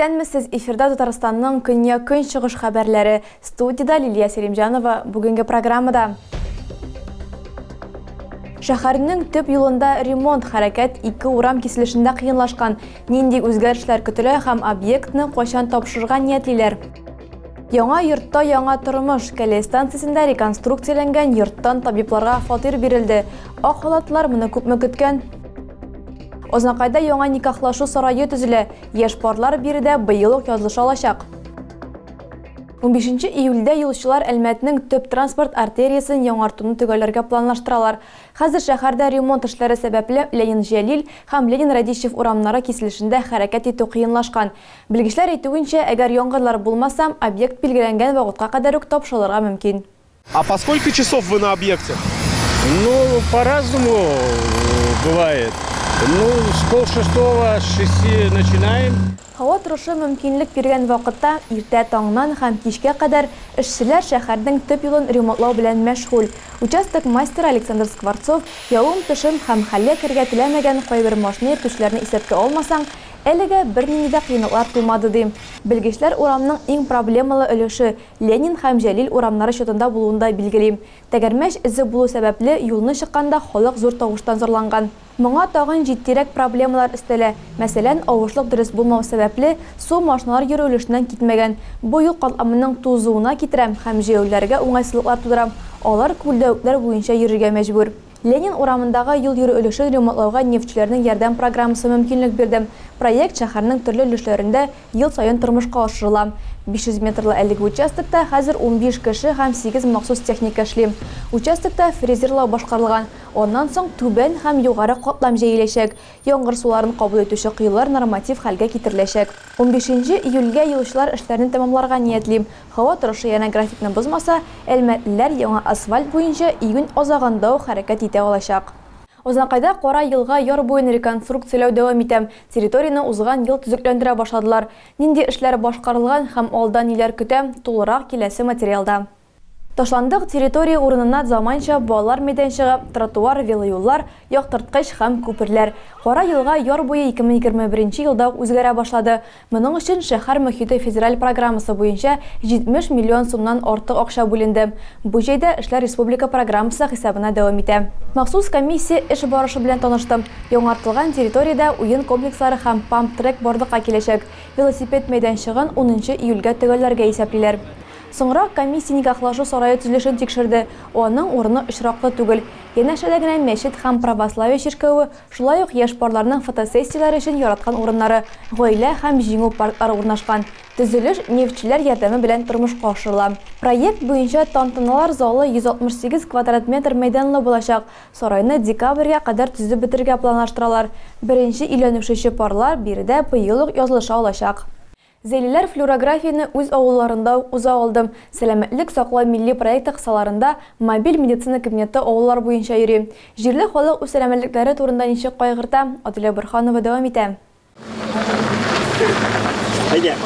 Исәнмесез, эфирда Татарстанның көньяк-көнчыгыш хәбәрләре. Студиядә Лилия Селимҗанова. Бүгенге программада Шәһәрнең төп юлында ремонт хәрәкәт ике урам киселешендә кыенлашкан. Нинди үзгәрешләр көтелә һәм объектны кайчан тапшырырга ниятлиләр? Яңа йортта яңа тормыш. Кәләй станциясендә реконструкцияләнгән йорттан табибларга фатир бирелде. Ак халатлар моны күпме көткән? Азнакайда яңа никахлашу сарае төзелә. Яшь парлар биредә быел ук язылыша алачак. 15 июльдә юлчылар Әлмәтнең төп транспорт артериясен яңартуны төгәлләргә планлаштыралар. Хәзер шәһәрдә ремонт эшләре сәбәпле Ленин Җәлил һәм Ленин Радищев урамнары киселешендә хәрәкәт итү кыенлашкан. Белгечләр әйтүенчә, әгәр яңгырлар булмаса, объект билгеләнгән вакытка кадәр үк тапшырылырга мөмкин. А по сколько часов вы на объекте? Ну, по-разному бывает. Ну, с полшестого, с шести начинаем. Һава торышы мөмкинлек биргән вакытта, иртә таңнан һәм кичкә кадәр эшчеләр шәһәрнең төп юлын ремонтлау белән мәшгуль. Участок мастеры Александр Скворцов, явым-төшем һәм хәлгә керергә теләмәгән кайбер машина йөртүчеләрне исәпкә алмасаң, әлегә бернинди дә кыенлыклар тумады, ди. Белгечләр урамның иң проблемалы өлеше, Ленин һәм Җәлил урамнары чатында булуын да билгели. Тәгәрмәч эзе булу сәбәпле, юлны чыкканда халык зур тавыштан зарланган. Моңа тагын җитдирәк проблемалар өстәлә. Мәсәлән, авышлык дөрес булмау сәбәпле, су машиналар йөрү өлешеннән китмәгән. Бу юл катламының тузуына китерә һәм җәяүлеләргә уңайсызлыклар тудыра, алар күлдәвекләр буенча йөрергә мәҗбүр. Ленин урамындагы юл йөрү өлешен ремонтлауга нефтьчеләрнең ярдәм программасы мөмкинлек бирде. Проект шәһәрнең төрле өлешләрендә ел саен тормышка ашырыла. 500 метрлы әлеге участокта хәзер 15 кеше һәм 8 махсус техника эшли. Участокта фрезерлау башкарылган, аннан соң түбән һәм югары катлам җәеләчәк. Яңгыр суларын кабул итүче коелар норматив хәлгә китереләчәк. Унбишенче июльгә юлчылар эшләрне тәмамларга ниятли. Һава торышы янә графикны бозмаса, әлмәтлеләр яңа асфальт буенча июнь азагында ук хәрәкәт итә алачак. Азнакайда Кара елга яр буен реконструкцияләү дәвам итә. Территорияне узган ел төзекләндерә башладылар. Нинди эшләр башкарылган һәм алда ниләр көтә, тулырак киләсе материалда. Ташландык территория урынына заманча балалар мәйданчыгы, тротуар, велоюллар, яктырткыч һәм күперләр. Кара елга яр буе 2021 елда ук үзгәрә башлады. Моның өчен Шәһәр мохите федераль программасы буенча 70 миллион сумнан артык акча бүленде. Бу җәйдә эшләр республика программасы хисабына дәвам итә. Махсус комиссия эш барышы белән танышты. Яңартылган территориядә уен комплекслары һәм памп-трек барлыкка киләчәк. Велосипед мәйданчыгын унынчы июльгә төгәлләргә исәплиләр. Соңрак комиссия никахлашу сарае төзелешен тикшерде. Аның урыны очраклы түгел. Янәшәдә генә мәчет һәм православие чиркәве, шулай ук яшь парларның фотосессияләре өчен яраткан урыннары, Гаилә һәм Җиңү парклары урнашкан. Төзелеш нефтьчеләр ярдәме белән тормышка ашырыла. Проект буенча тантаналар залы 168 квадрат метр мәйданлы булачак. Сарайны декабрьгә кадәр төзеп бетерергә планлаштыралар. Беренче өйләнешүче парлар биредә быел ук язылыша алачак. Зәйлеләр флюорографияне үз авылларында ук уза алды. Сәламәтлек саклау милли проекты кысаларында мобиль медицина кабинеты авыллар буенча йөри. Җирле халык үз сәламәтлекләре турында ничек кайгырта, Адилә Борһанова дәвам итә. Әйдә.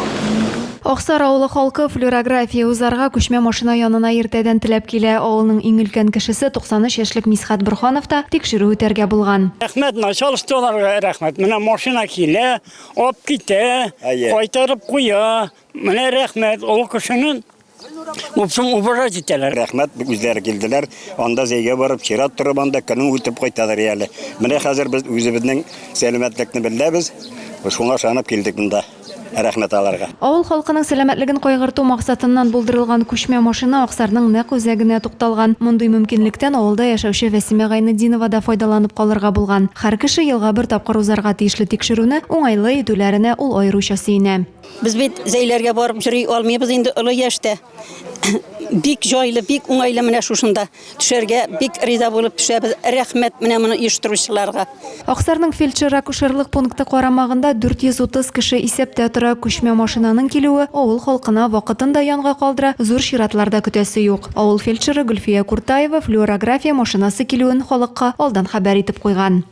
Аксар авылы халкы флюорография узарга күчмә машина янына иртәдән теләп килә. Авылның иң өлкән кешесе, 93 яшьлек Мисхәт Борһанов та тикшерү үтәргә булган. Рәхмәт начальстволарга, рәхмәт. Менә машина килә, Ап китә, кайтарып куя. Менә рәхмәт, олы кешене в общем, уважать итәләр. Рәхмәт, үзләре килделәр. Анда Зәйгә барып, чират торып, анда көнен үтеп кайталар әле. Менә хәзер без үзебезнең сәламәтлекне беләбез. Шуңа ышанып килдек монда. Рәхмәт аларга. Авыл халкының сәламәтлеген кайгырту максатыннан булдырылган күчмә машина Аксарның нәкъ үзәгенә тукталган. Мондый мөмкинлектән авылда яшәүче Вәсимә Гайнетдинова да файдаланып калырга булган. Һәр кеше елга бер тапкыр узарга тиешле тикшерүне уңайлы итүләренә ул аеруча сөенә. Без бит Зәйләргә барып йөри алмыйбыз инде олы яшьтә. Бик җайлы, бик уңайлы менә шушында төшәргә, бик риза булып төшәбез. Рәхмәт менә моны оештыручыларга. Аксарның фельдшер-акушерлык пункты карамагында 430 кеше исәптә тора. Күчмә машинаның килүе авыл халкына вакытын да янга калдыра, зур чиратлар да көтәсе юк. Авыл фельдшеры Гөлфия Куртаева флюорография машинасы килүен халыкка алдан хәбәр итеп куйган.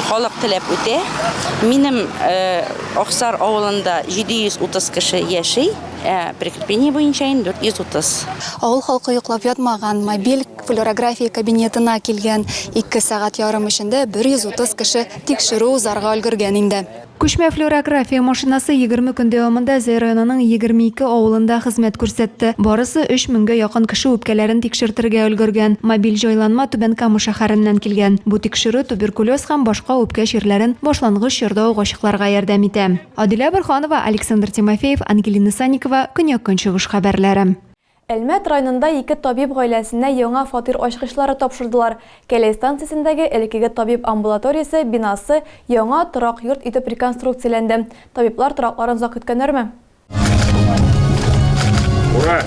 Халык теләп үтә. Минем Аксар авылында 730 кеше яши, ә прикрепление буенча инде 430. Авыл халкы йоклап ятмаган, мобиль флюорография кабинетына килгән. Ике сәгать ярым эчендә 130 кеше тикшерү узарга өлгергән инде. Күчмә флюорография машинасы 20 көн дәвамында Зәй районының 22 авылында хезмәт күрсәтте. Барысы өч меңгә якын кеше үпкәләрен тикшертергә өлгергән. Мобиль җайланма Түбән Кама шәһәреннән килгән. Бу тикшерү туберкулез һәм башка үпкә чирләрен башлангыч чорда ук ачыкларга ярдәм итә. Адилә Борһанова, Александр Тимофеев, Ангелина Санникова, Көньяк-Көнчыгыш хәбәрләре. Әлмәт районында ике табиб гаиләсенә яңа фатир ачкычлары тапшырдылар. Кәләй станциясендәге элеккеге табиб амбулаториясе бинасы яңа торак йорт итеп реконструкцияләнде. Табиблар торакларын озак көткәннәрме? Ура!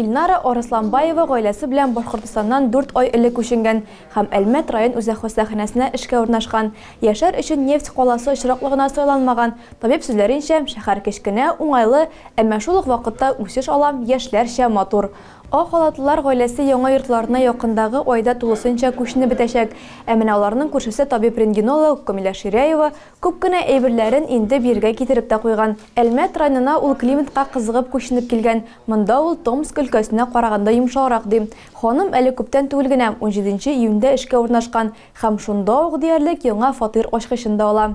Илнара Арысланбаева гаиләсе белән Башкортостаннан дүрт ай элек күченгән һәм Әлмәт район үзәк хастаханәсенә эшкә урнашкан. Яшәр өчен нефть каласы очраклы гына сайланмаган. Табиб сүзләренчә, шәһәр кечкенә, уңайлы, Әмма шул ук вакытта үсеш ала, яшьләрчә матур. Ак халатлылар гаиләсе яңа йортларына якындагы айда тулысынча күченеп бетәчәк. Ә менә аларның күршесе табиб-рентгенолог Камилә Ширяева күп кенә әйберләрен инде бирегә китереп тә куйган. Әлмәт районына ул климатка кызыгып күченеп килгән. Монда ул Томск өлкәсенә караганда йомшаграк, ди. Ханым әле күптән түгел генә, унҗиденче июньдә эшкә урнашкан. Һәм шунда ук диярлек яңа фатир ачкычын да ала.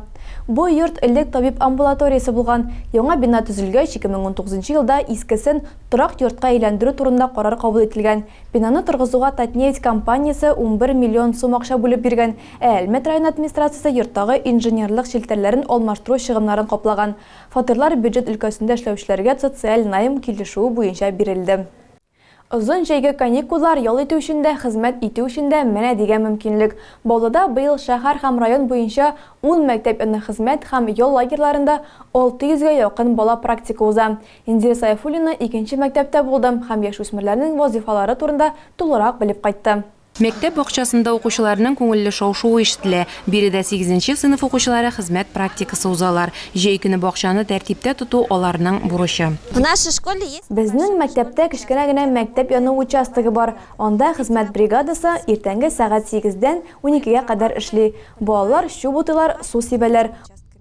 Бу йорт элек табиб амбулаториясе булган. Яңа бина төзелгәч, 2019 нчы елда искесен торак йортка әйләндерү турында карар кабул ителгән. Бинаны торгызуга Татнефть компаниясе 11 миллион сум акча бүлеп биргән, ә Әлмәт районы администрациясе йорттагы инженерлык челтәрләрен алмаштыру чыгымнарын каплаган. Фатирлар бюджет өлкәсендә эшләүчеләргә социаль найм килешүе буенча бирелде. Озын җәйге каникуллар ял итү өчен дә, хезмәт итү өчен дә менә дигән мөмкинлек. Баулыда быел шәһәр һәм район буенча ун мәктәп яны хезмәт һәм ял лагерьларында 600 гә якын бала практика уза. Индира Сайфуллина икенче мәктәптә булды һәм яшүсмерләрнең вазыйфалары турында тулырак белеп кайтты. Мәктәп бакчасында укучыларның күңелле шау-шуы ишетелә. Биредә сигезенче сыйныф укучылары хезмәт практикасы узалар. Җәй көне бакчаны тәртиптә тоту аларның бурычы. В нашей школе есть. Безнең мәктәптә кечкенә генә мәктәп яны участогы бар. Анда хезмәт бригадасы иртәнге сәгать сигездән уникегә кадәр эшли. Балалар чүп утыйлар, су сибәләр.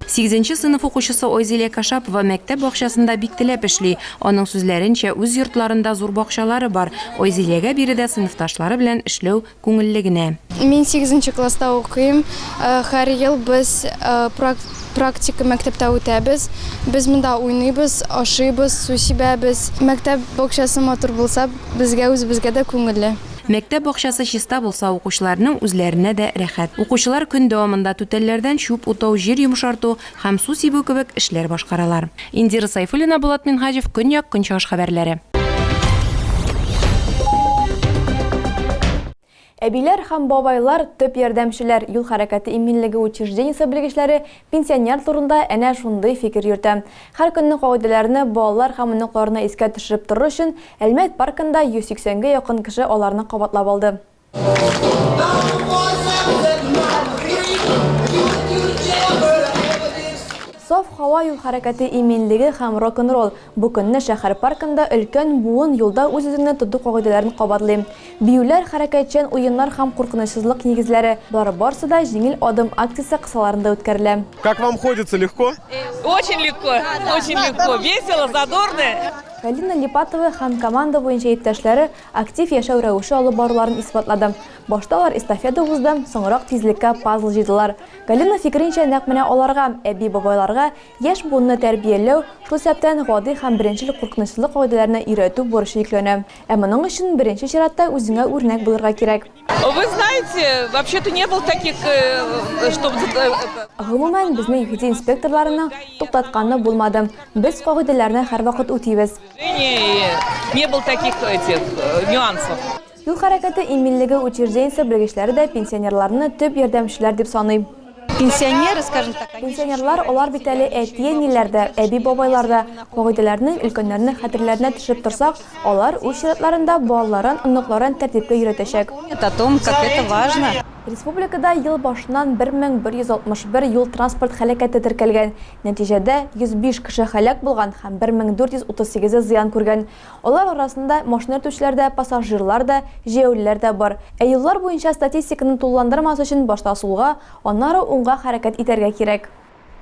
Сигезенче сыйныф укучысы Айзилә Кашапова мәктәп бакчасында бик теләп эшли. Аның сүзләренчә, үз йортларында зур бакчалары бар. Айзиләгә биредә сыйныфташлары белән эшләү күңелле генә. Мин сигезенче класста укыйм. Һәр ел без практика мәктәптә үтәбез. Без монда уйныйбыз, ашыйбыз, су сибәбез. Мәктәп бакчасы матур булса, безгә үзебезгә дә күңелле. Мәктәп бакчасы чиста булса, укучыларның үзләренә дә рәхәт. Укучылар көн дәвамында түтәлләрдән чүп утау, җир йомшарту һәм су сибү кебек эшләр башкаралар. Индира Сайфуллина, Булат Минһаҗев, Көньяк Көнчыгыш хәбәрләре. Әбиләр һәм бабайлар, төп ярдәмчеләр. Юл хәрәкәте иминлеге учреждениесе белгечләре пенсионер турында әнә шундый фикер йөртә. Һәр көнне кагыйдәләрне балалар һәм оныкларына искә төшереп торыр өчен, Әлмәт паркында 180 гә якын кеше аларны кабатлап алды. Саф һава юл хәрәкәте иминлеге һәм рок-н-ролл. Бу көнне шәһәр паркында өлкән буын юлда үз-үзеңне тоту кагыйдәләрен кабатлый. Биюләр, хәрәкәтчән уеннар һәм куркынычсызлык нигезләре, болар барысы да Җиңел адым акциясе кысаларында үткәрелә. Как вам ходится, легко? Очень легко, очень легко, весело, задорно. Галина Липатова һәм команда буенча иптәшләре актив яшәү рәвеше алып баруларын исбатлады. Башта алар эстафета узды, соңрак тизлеккә пазл җыйдылар. Галина фикеренчә, нәкъ менә аларга, әби-бабайларга, яшь буынны тәрбияләү, шул исәптән гади һәм беренчел куркынычсызлык кагыйдәләренә өйрәтү бурычы йөкләнә. Ә моның өчен беренче чиратта үзеңә үрнәк булырга кирәк. Вы знаете, вообще-то не было таких, э, чтобы... Э, Гомумән, безнең ЮХИДИ инспекторларының туктатканы булмады. Без кагыйдәләрне һәрвакыт үтибез. Не было таких этих э, нюансов. Юл хәрәкәте иминлеге учреждениесе белгечләре дә пенсионерларны төп ярдәмчеләр дип саный. Пенсионеры, скажем так, Пенсионерлар алар бит әле әти-әниләр дә, әби-бабайлар да. Кагыйдәләрне өлкәннәрнең хәтерләренә төшереп торсак, алар үз чиратларында балаларын, оныкларын тәртипкә өйрәтәчәк. О том, как это важно. Республикада ел башыннан 1161 юл-транспорт һәлакәте теркәлгән. Нәтиҗәдә, 105 кеше һәлак булган һәм 1438-е зыян күргән. Алар арасында машина йөртүчеләр дә, пассажирлар да, җәяүлеләр дә бар. Ә юллар буенча статистиканы тулыландырмас өчен башта сулга, аннары уңга хәрәкәт итәргә кирәк.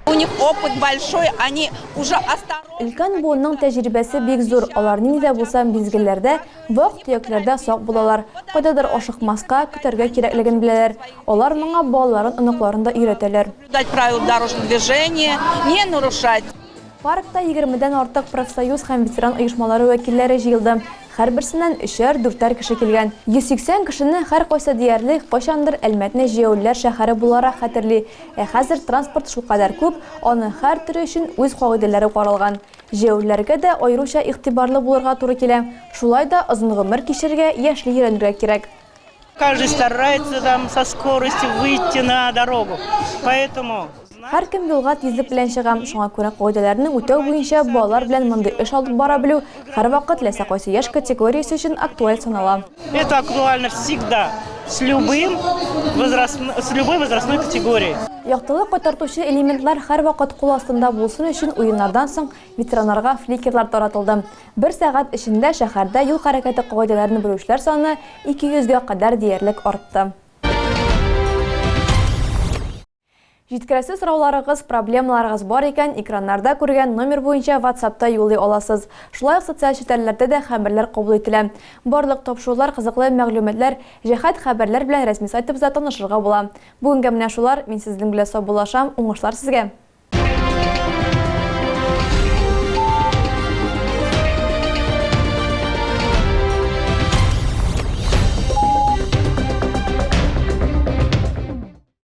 У них опыт большой, они уже осторожны. Өлкән буынның тәҗрибәсе бик зур, алар нинди дә булса мизгелләрдә, вак-төякләрдә сак булалар, кайдадыр ашыкмаска, көтәргә кирәклеген беләләр. Алар моңа балаларын, оныкларын да өйрәтәләр. Соблюдать правила дорожного движения, не нарушать. Паркта егермедән артык профсоюз һәм ветеран оешмалары вәкилләре җыелды. Һәрберсеннән өчәр, дүртәр кеше килгән. 180 кешенең һәркайсы диярлек кайчандыр Әлмәтне җәяүлеләр шәһәре буларак хәтерли. Ә хәзер транспорт шулкадәр күп, аның һәр төре өчен үз кагыйдәләре каралган. Җәяүлеләргә дә аеруча игътибарлы булырга туры килә. Шулай да озын гомер кичерергә, яшьли өйрәнергә кирәк. Каждый старается там со скоростью выйти на дорогу, поэтому. Һәркем юлга тизлек белән чыга, шуңа күрә кагыйдәләрне үтәү буенча балалар белән мондый эш алып бара белү һәрвакыт теләсә кайсы яшь категориясе өчен актуаль санала. Это актуально всегда, с любым возраст, с любой возрастной категорией. Яктылык кайтартучы элементлар һәрвакыт кул астында булсын өчен уеннардан соң ветераннарга фликерлар таратылды. Бер сәгать эчендә шәһәрдә юл хәрәкәте кагыйдәләрен белүчеләр саны 200 гә кадәр диярлек артты. Җиткерәсе сорауларыгыз, проблемаларыгыз бар икән, экраннарда күргән номер буенча WhatsApp-та юллый аласыз. Шулай ук социаль челтәрләрдә дә хәбәрләр кабул ителә. Барлык тапшырулар, кызыклы мәгълүматлар, җәһәт хәбәрләр белән рәсми сайтыбызда танышырга була. Бүгенгә менә шулар, мин сезнең белән саубуллашам, уңышлар сезгә!